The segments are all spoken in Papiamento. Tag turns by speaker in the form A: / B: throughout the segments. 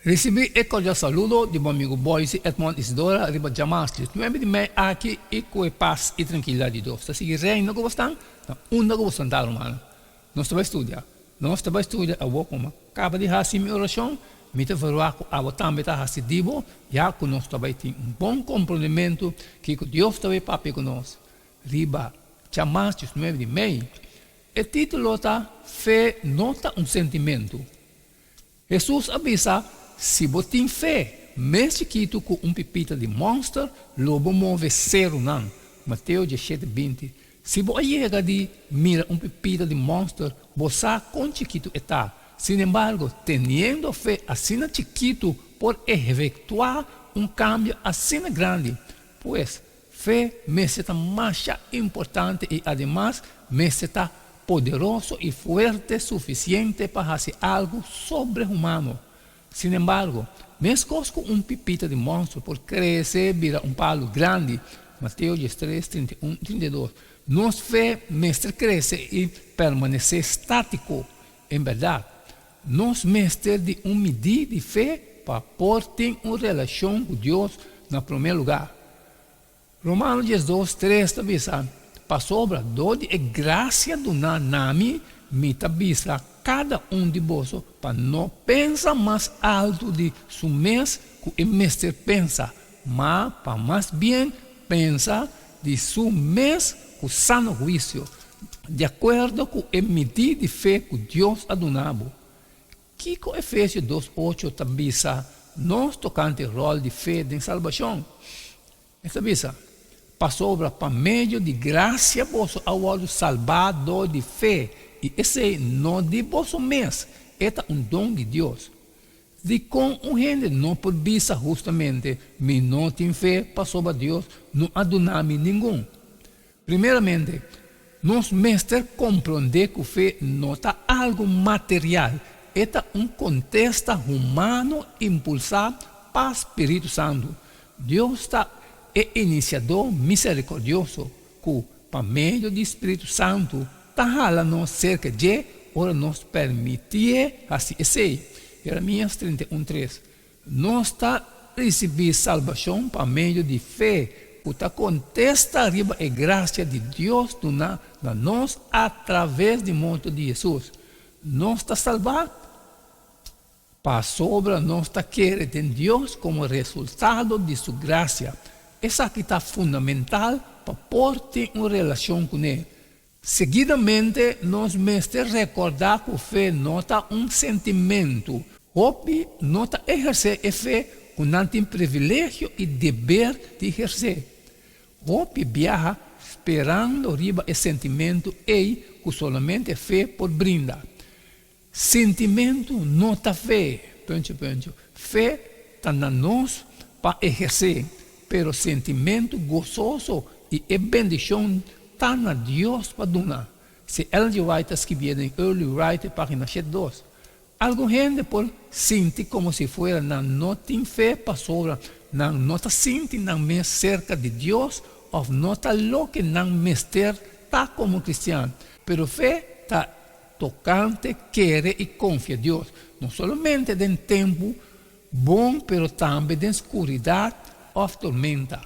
A: Risibí e kordial saludo di bo amigu Boyce Edmond Isidora riba djamas 19 di mei aki i ku e pas i trankilidat di Dios ta sigui reina ku bosnan na unda ku bosnan ta, rumannan. Nos ta bai studia. Nos ta bai studia awor komo kaba di hasi mi orashon, mi ta verwagt ku abo tambe ta hasi di bo, ya ku nos ta bai tin un bon komprondementu kiko Dios ta bai papia ku nos riba djamas 19 di mei. E título ta Fe no ta un sentimentu. Hesus a bisa, Si bo tin fe, mes chikitu ku un pipita di mònster, lo bo move serunan. Mateo 17, 20. Si bo a yega di mira un pipita di mònster, bo sa kon chikitu e ta. Sinembargo, teniendo fe asina chikitu por ehektuá un kambio asina grandi. Pues, Fe mester ta masha importante i ademas mester ta poderoso i fuerte sufisiente pa hasi algu sobrehumano. Sinembargo, meskos ku un pipita di mònster por krese bira un palu grandi, Mateo 13, 31, 32, nos fe mester krese i permanesé státiko. En bèrdat, nos mester di un midí di fe pa por tin un relashon ku Dios na promé lugá. Romano 12, 3 ta bisa, Pasobra dor di e grasia duná na mi, mi ta bisa kada un di boso pa no pensa mas altu di su mes ku e mester pensa, ma pa mas bien pensa di su mes ku sano huisio, di akuerdo ku e midí di fe ku Dios a duna bo. Kiko Efesio 2, 8 ta bisa nos tokante ròl di fe den salbashon? E ta bisa, Pasobra pa medio di grasia boso a wòrdu salbá dor di fe, i esei no di boso mes, e ta un don di Dios. Dikon un hende no por bisa hustamente, Mi no tin fe pasobra Dios no a duna mi ningun? Primeramente, nos mester komprondé ku fe no ta algu material, e ta un kontesta humano impulsá pa spiritu santu. Dios ta e Inisiadó miserikordioso ku, pa medio di spiritu santu, ta hala nos serka dje ora nos permitié hasi esei. Jeremias 31, 3. Nos ta risibí salbashon pa medio di fe ku ta kontesta riba e grasia di Dios duná na nos atraves di morto di Hesus. Nos ta salbá pasobra nos ta kere den Dios komo resultado di su grasia. Esaki ta fundamental pa por tin un relashon kuné. Seguidamente nos mester rekordá ku fe no ta un sentimentu. Hopi no ta ehersé e fe ku nan tin privilegio i deber di ehersé. Hopi biaha sperando riba e sentimentu ei ku solamente fe por brinda. Sintimentu no ta fe, puntje puntje. Fe ta na nos pa ehersé, pero sintimentu gososo i e bendishon ta na Dios pa duna. Si Ellen G. White ta skibié den Early Writer, página 72. Algun hende por sinti komo si fuera nan no tin fe pasobra nan no ta sinti nan mes serka di Dios òf no ta loke nan mester ta komo kristian. Pero fe ta tokante kere i konfia Dios, no solamente den tempu bon pero tambe den skuridat òf tormenta,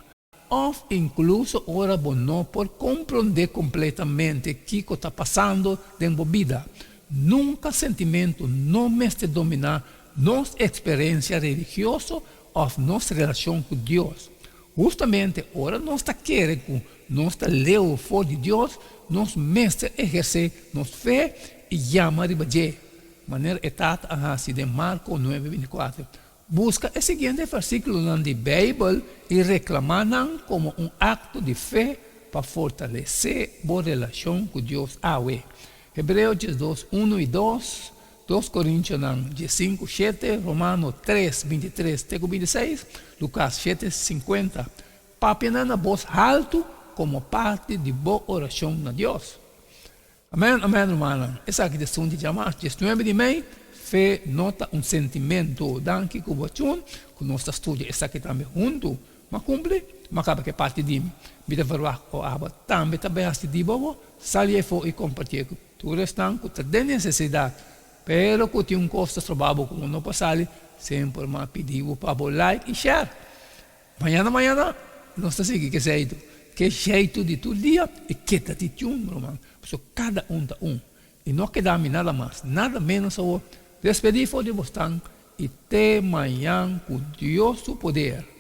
A: òf inkluso ora bo no por komprondé kompletamente kiko ta pasando den bo bida. Nunka sentimentu no mester dominá nos eksperensia religioso òf nos relashon ku Dios. Hustamente ora nos ta kere ku nos ta leu for di Dios, nos mester ehersé nos fe i yama riba dje, manera e Tata a hasi den Marko 9, 24. Buska e siguiente versíkulonan di Beibel i reklamá nan komo un akto di fe pa fortalesé bo relashon ku Dios awe. Hebreo 12, 1 i 2, 2 Korintionan 15, 7, Romano 3, 23 te ku 26, Lukas 7, 50. Papia nan na bos haltu komo parti di bo orashon na Dios. Amèn, amèn, rumannan. Esaki ta esun di djamars 19 di mei. Fe no ta un sentimentu. Danki ku bo tune ku nos ta studia esaki tambe huntu. M'a kumpli, m'a kaba ku e parti di mi. Mi ta verwagt ku abo tambe ta bai hasi di bo bo. Sali efo i kompartié ku tur esnan ku ta den nesesidat. Pero ku tin un kos ta stroba bo ku bo no por sali, semper m'a pidi bo pa bo like i share. Mañana mañana nos ta sigui ke zeitu, ke zeitu di tur dia i keda di tune, ruman, pasobra kada un ta un. I no keda mi nada mas, nada menos awor. Despedí for di bosnan i te mañan ku Dios su poder.